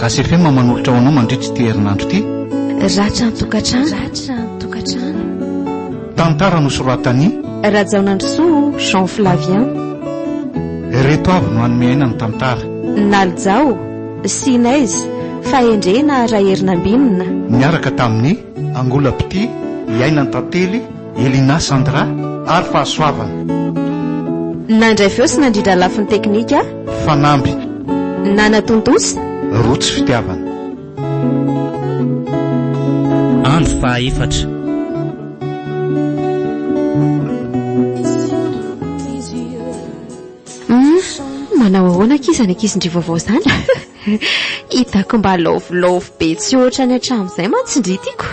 Gasy FM manolotra ho anao mandritra ity herinandro ity. Ratra an-tokantrano. Ratra an-tokantrano. Tantara nosoratan'i. Rajaonandrisoa Jean Flavien. Ireto avy no hanome aina ny tantara. Nalijao, Sinez, Fahendrena Raherinambinina. Niaraka tamin'i. Angola Pitia, Iaina Tantely, Elina Sandra ary Fahasoavana. Nandray feo sy nandrindra lafiny teknika. Fanamby. Nanatontosa. Rotsy Fitiavana. Andro fahaefatra. Hum, manao ahoana akia izany ankizy-ndry vaovao izany? Hitako mba love love be tsy ohatrany hatramin'izay mantsy ndry tiako.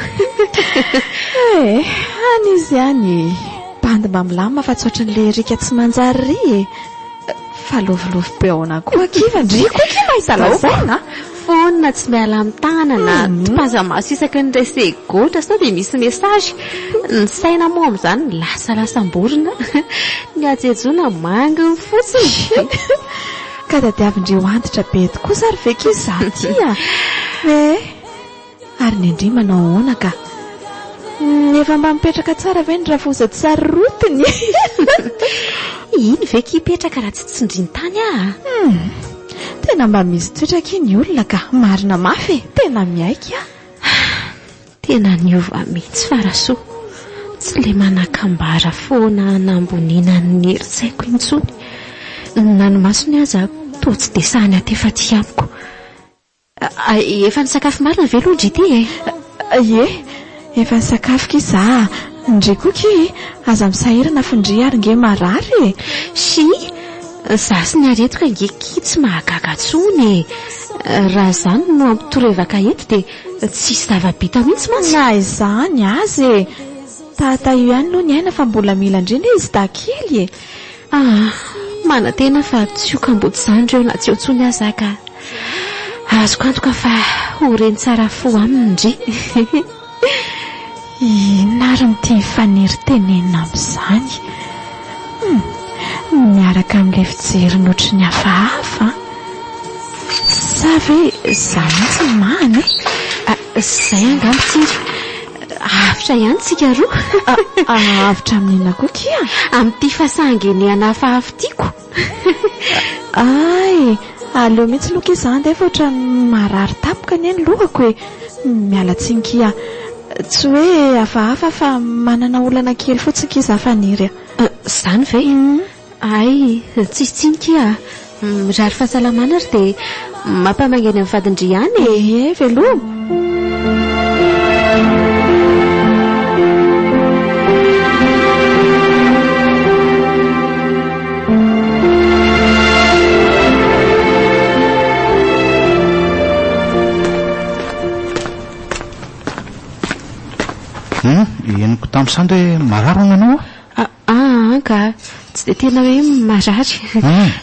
Eh, any izy any e. Bandy mba milamina fa tsy ohatran'ilay Erika tsy manjary ry e. Fa love love be ahoana koa akia fa ndry koa akia mahita lazaina a. Phone tsy miala amin'ny tanana, topaza-maso isaky ny iray segondra sao dia misy message. Ny saina moa amin'izany lasalasam-borona. Ny hajejoana manginy fotsiny. Ka tadiavin-dry ho antitra be eto kosa ary ve ki za ty a! Eh! Ary ny an-dry manao ahoana ka? Efa mba mipetraka tsara ve ny rafoza tsy sarotiny? Iny ve ki hipetraka raha tsy tsindrin-tany aho a? Hum! Tena mba misy toetra ki ny olona ka! Marina mafy e! Tena miaiky aho! Tena niova mihitsy fa Rasoa. Tsy ilay manakambara foana hanamboniana ny herin-tsaiko intsony. Na ny masony aza toa tsy dia sahy niantefa aty amiko. Efa nisakafo marina ve aloha ndry ity e? Ie, efa nisakafo ki za. Ndry koa ki, aza misahirana fa ndry ary nge marary e! Shi, za sy ny aretiko ange ki tsy mahagaga tsony e! Raha izany no hampitorevaka eto dia tsisy zava-bita mihitsy mantsy. Na izany aza e! Tahatahio ihany aloha ny aina fa mbola mila ndry anie izy dahy kely e! Ah, manantena fa tsy ho kamboty izany ireo na tsy eo intsony aza aho ka. Azoko antoka fa ho reny tsara fo aminy ndry. Inona ary no tian'i Faniry tenenina amin'izany? Hum, miaraka amin'ilay fijeriny ohatry ny hafahafa an! Sa ve izaho mihitsy no mahana e? Ah, izay angamba Tsiry. Avotra ihany tsika roa. Avotra amin'inona koa kia? Amin'ity fahasahangenehana hafahafa tiako. Ay, aleo mihitsy aloha kia za andeha fa ohatran'ny marary tampoka anie ny lohako e. Miala tsiny kia. Tsy hoe hafahafa fa manana olana kely fotsiny kia za Faniry a. Izany ve? Hay, tsisy tsiny kia a. Mirary fahasalamana ary dia mampamangy any amin'ny vadin-dry ihany e. Ie, veloma. Hum, henoko tamin'ny sandy hoe marary hono ianao a? Aa ka, tsy dia tena hoe marary.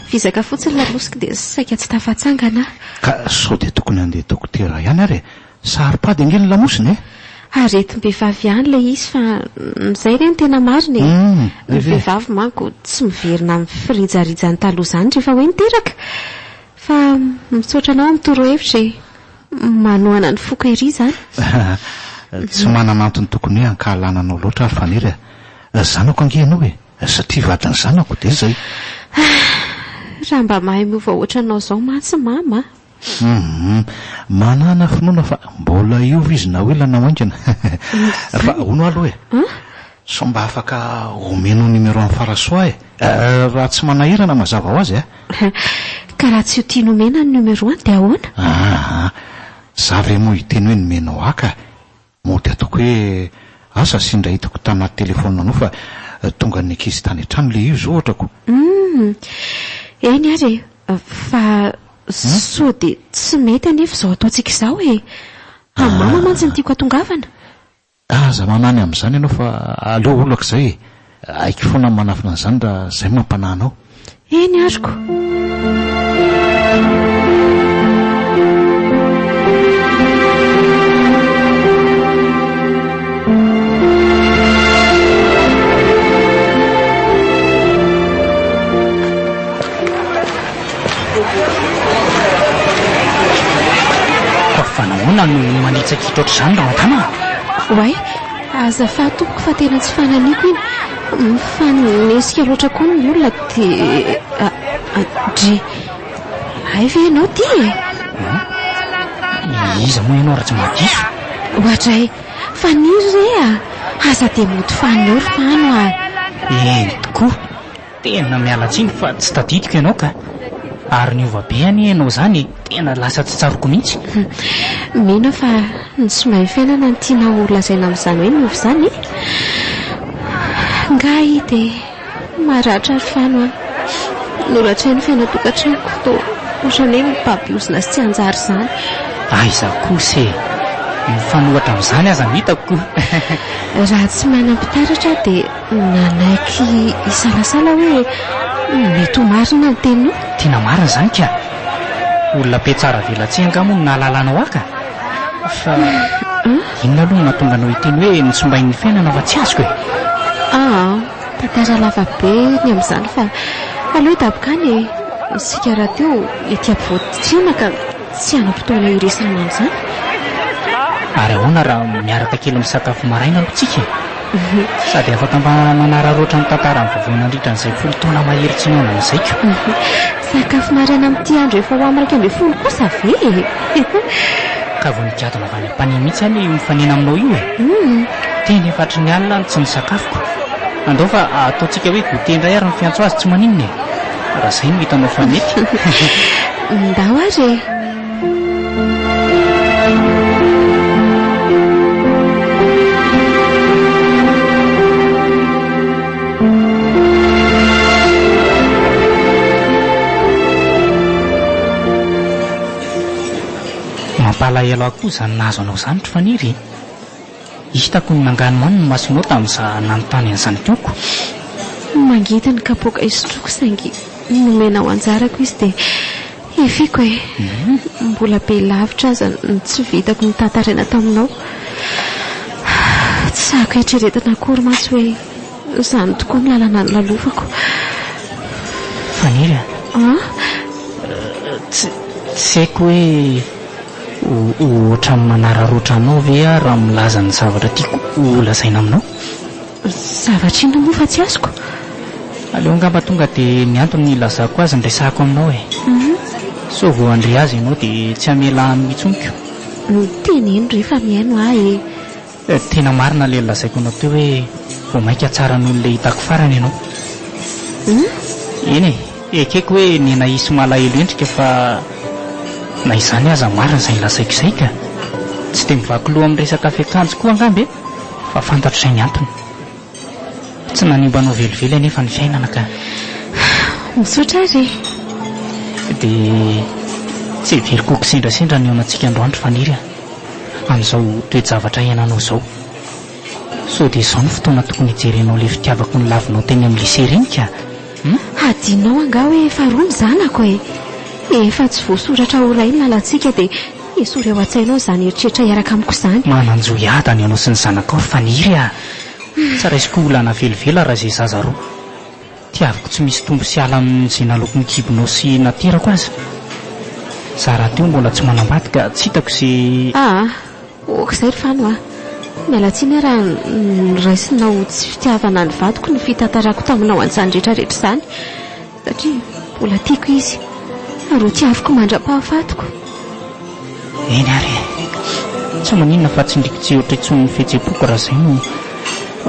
Vizaka fotsiny lamosiko dia saika tsy tafatsangana aho. Ka sao dia tokony handeha dokotera ihany ary e? Saro-pady ange ny lamosina e! Aretim-behivavy ihany ilay izy fa izay re no tena marina e! Ny vehivavy manko tsy miverina amin'ny firijarijany taloha izany rehefa hoe niteraka. Fa misaotra anao amin'ny torohevitra e! Manohana ny foko ery izany. Tsy manana antony tokony hoe hankahalana anao loatra aho ry Faniry a! Zanako ange ianao e! Satria vadin'ny zanako dia izay. Raha mba mahay miova ohatranao izao mantsy mama a! Hum, manàna finoana fa mbola hiova izy na ho ela na ho haingana. Fa hono aloha e! Sao mba afaka omenao numéro an'i Farasoa e? Raha tsy manahirana mazava ho azy a! Ka raha tsy ho tiany omena ny numéro-ny dia ahoana? Aa! Za ve moa hiteny hoe nomenao ahy ka! Mody ataoko hoe asa sendra hitako tanaty telephone-nao fa tongan'ny ankizy tany an-trano le izy ohatra ko! Humm! Eny ary e! Fa sao dia tsy mety anefa izao ataontsika izao e! Amin'i mama mantsy no tiako hatongavana. Aza manany amin'izany ianao fa aleo olako izay e! Haiko foana ny manafina an'izany raha izay no mampanahy anao. Eny ariko. manitsakitra ohatr'izany ramadama a! Oay, azafady tompoko fa tena tsy fananiako iny. Mifanesika loatra koa ny olona dia... Dry. Hay ve ianao ity e? Iza moa ianao raha tsy mahadiso? Oadray, Faniry re a! Aza dia mody fanina eo ry Fano a! Eny tokoa, tena miala tsiny fa tsy tadidiko ianao ka! Ary niova be anie ianao izany e, tena lasa tsy tsaroako mihitsy. Mino aho fa ny somay fiainana no tianao ho lazaina amin'izany hoe niova izany e! Ngahy dia maratra ry Fano a! Noratrain'ny fiainan-tokantranoko toa ohatran'ny hoe mibaby ozona sy tsy hanjary izany. Aiza kosa e! Mifanohitra amin'izany aza no hitako ko! Raha tsy manam-pitaratra aho dia nanaiky hisalasala hoe mety ho marina ny teninao. Tena marina izany ka! Olona be tsara velatsihy angaha moa no nahalalanao ahy ka! Fa inona aloha no nahatonga anao hiteny hoe nitsombain'ny fiainana fa tsy azoko e? Aa, tantara lava be ny amin'izany fa aleo hidaboka any e! Isika rahateo ety ampovoan-tsena ka tsy hanam-potoana hiresahana an'izany. Ary ahoana raha miaraka kely misakafo maraina aloha tsika e? Sady afaka mba manararaotra ny tantara ny vaovao nandritra an'izay folo taona mahery tsy nihaonana izay ko. Sakafo maraina amin'ity andro efa ho amin'ny 11 kosa ve e? Ka vao nigadona avy any Ampanihy mihitsy anie io mifanena aminao io e. Tena efa hatry ny alina no tsy nisakafoko. Andao fa ataontsika hoe goûter indray ary ny fiantso azy tsy maninona e. Raha izay no hitanao fa mety. Ndao ary e. Mampalahelo ahy koa izany nahazo anao izany ry Faniry e! Hitako ny nanganomano ny masonao tamin'izaho nanontany an'izany tiako. Mangidy ny kapoaka isotroako saingy nomenao anjarako izy dia Efiko e! Mbola be lavitra aza ny tsy vitako notantaraina taminao. Tsy sahako eritreretina akory mantsy hoe izany tokoa ny lalana nolalovako. Faniry a! An? Tsy tsy haiko hoe ohatran'ny manararaotra anao ve aho raha milaza ny zavatra tiako holazaina aminao? Zavatra inona moa fa tsy azoko? Aleo angamba tonga dia ny antony nilazako azy no resahako aminao e. Sao vao handre azy ianao dia tsy hamela ahy aminy intsony ko. Teneno re fa mihaino ahy e. Tena marina ilay nolazaiko anao teo hoe vao mainka tsara noho ilay hitako farany ianao. Eny e, ekeko hoe nenahia sy malahelo endrika fa na izany aza marina izay lazaiko izay ka. Tsy dia mivaky loha amin'ny resaka fiakanjo koa angamba e. Fa fantatro izay ny antony. Tsy nanimba anao velively anefa ny fiainana ka. Misaotra ary e. Dia tsy heveriko ho kisendrasendra ny nihaonantsika androany ry Faniry a. Amin'izao toe-javatra iainanao izao. Sao dia izao no fotoana tokony hijerenao ilay fitiavako nolavinao teny amin'ny lycée ireny ka? Hum? Hadinonao angaha hoe efa roa ny zanako e? Efa tsy voasoratra ho ray ny lalantsika dia Esory ao an-tsainao izany eritreritra hiaraka amiko izany. Manan-jo hiadana ianao sy ny zanakao ry Faniry a! Tsy raisiko olana velively raha izay zaza roa. Tiaviko tsy misy tombo sy ala amin'izay naloako ny kibonao sy naterako aza. Za rahateo mbola tsy manambady ka tsy hitako izay. Aa! Ok izay ry Fano a! Miala tsiny aho raha noraisinao ho tsy fitiavana ny vadiko ny fitantarako taminao an'izany rehetra rehetra izany. Satria mbola tiako izy ary ho tiaviko mandra-pahafatiko. Eny ary e! Tsy maninona fa tsindriko tsy hihoatra intsony ny fihetseham-poko raha izay no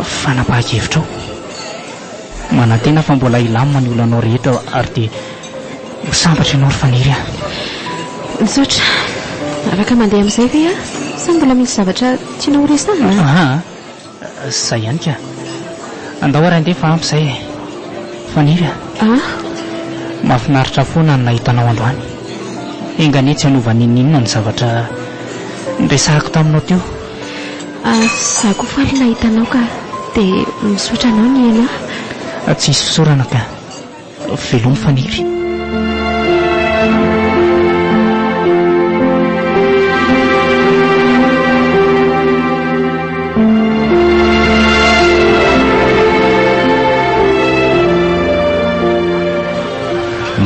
fanapahan-kevitrao. Manantena aho fa mbola hilamina ny olanao rehetra ary dia ho sambatra ianao ry Faniry a! Misaotra. Afaka mandeha amin'izay ve aho sa mbola misy zavatra tianao horesahana? Aa! Zay ihany ka. Andao ary andeha fa ampy izay e. Faniry a. Ah? Mahafinaritra foana ny nahita anao androany. Enga anie tsy hanova n'inon'inona ny zavatra niresahako taminao teo. Ah, za koa faly nahita anao ka. Dia misaotra anao nihaino ahy. Tsisy fisaorana ka. Veloma Faniry.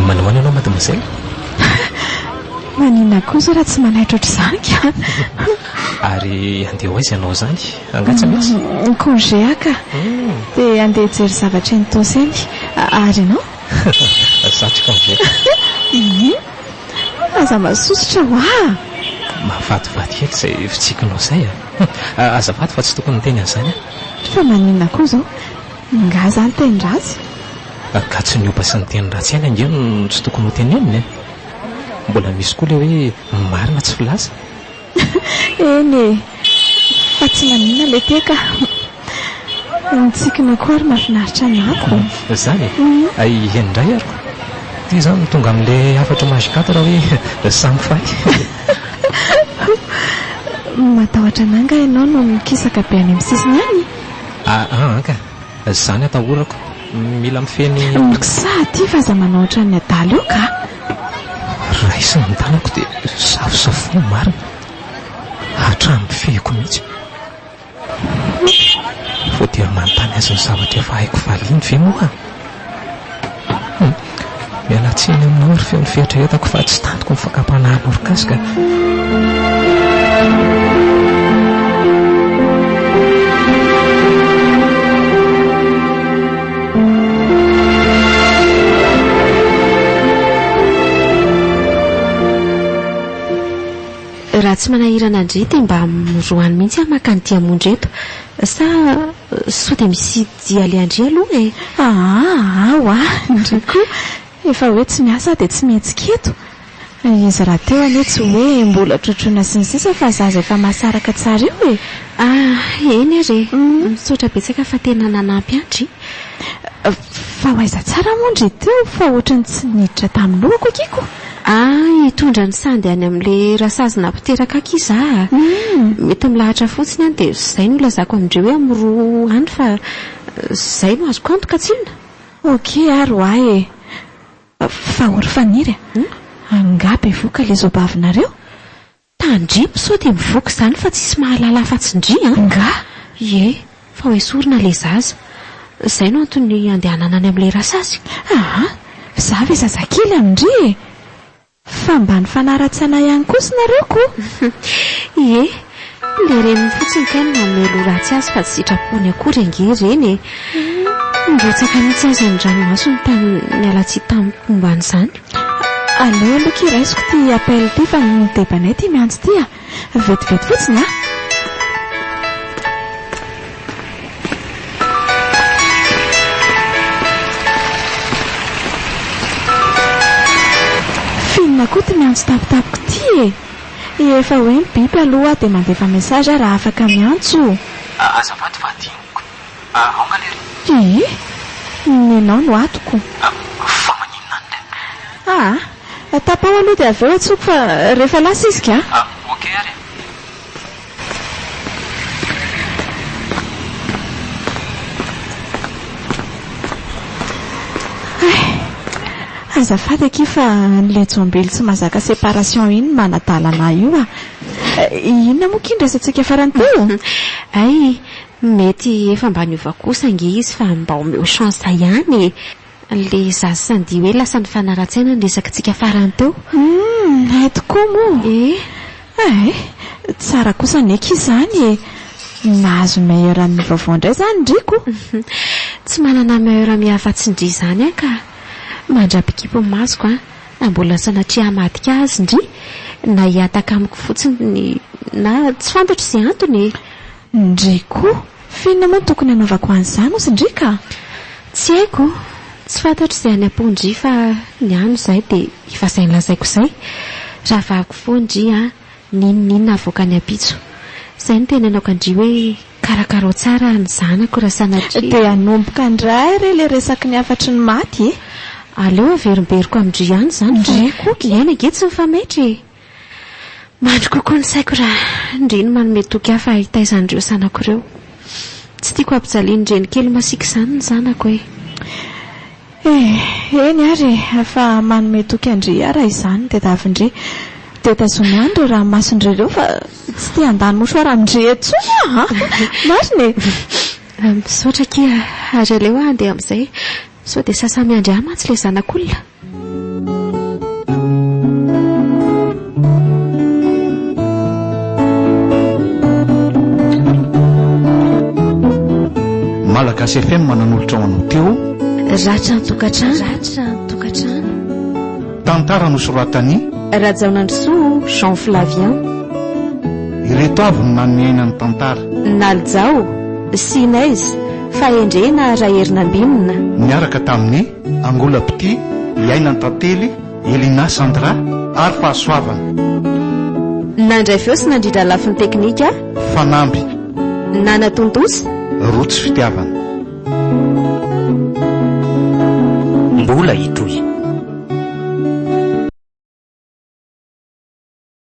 Manahoana ianao mademoiselle? Maninona kosa raha tsy manaitra ohatr'izany ka? Ary handeha ho aiza ianao izany? Angaha tsy miasa? Congé aho ka. Dia handeha hijery zavatra eny Itaosy eny. Ary ianao? Izaho tsy congé. Inona? Aza masosotra hoa! Mahafatifaty kely izay fitsikinao izay a! Azafady fa tsy tokony niteny an'izany aho. Fa maninona koa izao? Nga izany teny ratsy? Ka tsy ny ompa sy ny teny ratsy ihany ange no tsy tokony hotenenina e! Mbola misy koa ilay hoe marina tsy filaza. Eny e! Fa tsy maninona ilay te ka! Ny tsikinao koa ary mahafinaritra anà ko! Izany e! Hay eny indray ary ko! Ity izany no tonga amin'ilay hafatro Mage 4 hoe samy faly. Matahotra anà angaha ianao no mikisaka be any amin'ny sisiny any? Aa ka! Izany atahorako. Mila mifehy ny. Mikisaha aty fa aza manao ohatran'ny adala eo ka! Raisina ny tanako dia safosafoina marina. Hatramin'ny fehiko mihitsy. Voatery manontany azy ny zavatra efa haiko valiany ve moa? Hum, miala tsiny aminao ry feon'ny fieritreretako fa tsy tantiko ny fakam-panahinao ry Gasy ka. Raha tsy manahirana an-dry dia mba miroa any mihitsy aho maka an'ity amondro eto. Sa sao dia misy dia alehan-dry aloha e? Aa, ao a! Ndry koa efa hoe tsy miasa aho dia tsy mihetsika eto. Izy rahateo anie tsy hoe mbola trotroina sy ny sisa fa zaza efa mahasaraka tsara io e! Ah, eny ary e! Misaotra betsaka fa tena nanampy ahy ndry. Fa ho aiza tsara moa ndry teo fa ohatran'ny tsy niditra tamin'ny lohako akia ko! Ah, hitondra ny sandy any amin'ilay rasazy nampiteraka aky izaho a! Mety milahatra fotsiny any dia izay no ilazako amin-dry hoe amin'ny roa any fa izay no azoko antoka tsinona. Ok ary ho ahy e! Fa ory Faniry a! Angaha bevohoka ilay zobavinareo? Tandremo sao dia mivoaka izany fa tsisy mahalala afa-tsy ndry an! Nga? Ie, fa ho esorina ilay zaza. Izay no antony andehanana any amin'ilay rasazy. Aa! Za ve zazakely amin-dry e! Fa mba nifanara-tsaina ihany kosa nareo ko! Ie, ilay reniny fotsiny kay no nanome loha ratsy azy fa tsy sitrapony akory ange ireny e! Nirotsaka mihitsy aza ny ranomasony tamin'ny niala-tsiny tamiko momba an'izany. Aleo aloha ki raisiko ty appel ty fa ny debanay ty miantso ty a! Vetivety fotsiny a! F'inona koa ty miantso tampotampoka ty e? Efa hoe mibipy aloha aho dia mandefa message aho raha afaka miantso. Azafady fa adinoko. Aonga lery. Ii, Nenao no atoko. Fa maninona any le? Aa, tapaho aloha dia avy eo antsoiko fa rehefa lasa izy ka. Ok ary e. Hay, azafady akia fa ilay jombilo tsy mahazaka séparation iny no manadala anah io ah. Inona moa akia ny resatsika farany teo? Hay, Mety efa mba niova kosa ange izy fa mba omeo chance ihany e! Le zaza sandia hoe lasa nifanara-tsaina ny resakitsika farany teo. Humm, hay tokoa moa! Eh! Hay, tsara kosa anie akia izany e! Nahazo meilleur ami vaovao indray izany ndry ko! Tsy manana meilleur ami afa-tsy ndry izany aho ka! Mandra-pikipy ny masoko an, na mbola sanatria hamadika azy ndry, na hihataka amiko fotsiny na tsy fantatro izay antony e! Ndry koa! F'inona moa no tokony hanaovako an'izany ozy ndry ka? Tsy haiko, tsy fantatro izay any am-pon-dry fa ny ahy no izay dia efa izay nolazaiko izay. Rahavaviko foana ndry an, n'inon'inona avoakany ampitso. Izay no tenenako an-dry hoe karakarao tsara ny zanako raha sanatria. Dia hanomboka indray re ilay resaky ny hafatry ny maty e! Aleo averimberiko amin-dry ihany izany fa Ndry koa ny aina ange tsy mifametra e! Mandry kokoa ny saiko raha ndry no manome toky ahy fa hitaiza an'ireo zanako ireo. Tsy tiako hampijalian'ny renikely masiaka izany ny zanako e. Eh, eny ary e, fa manome toky an-dry aho raha izany ny tadiavin-dry. Dia tazomy ihany ireo ranomason-dry ireo fa tsy te handany mouchoir amin-dry eto intsony aho an! Marina e! Misaotra akia, ary aleo aho handeha amin'izay sao dia sasa-miandry ahy mantsy ilay zanak'olona. Malagasy FM nanolotra ho anao teo. Ratra an-tokantrano. Ratra an-tokantrano. Tantara nosoratan'i. Rajaonandrisoa Jean Flavien. Ireto avy no nanome aina ny tantara. Nalijao, Sinez, Fahendrena Raherinambinina. Niaraka tamin'i, Angola Pty, Iaina Tantely, Elina Sandra ary Fahasoavana. Nandray feo sy nandrindra lafiny teknika. Fanamby. Nanatontosa. Rotsy Fitiavana. Mbola hitohy.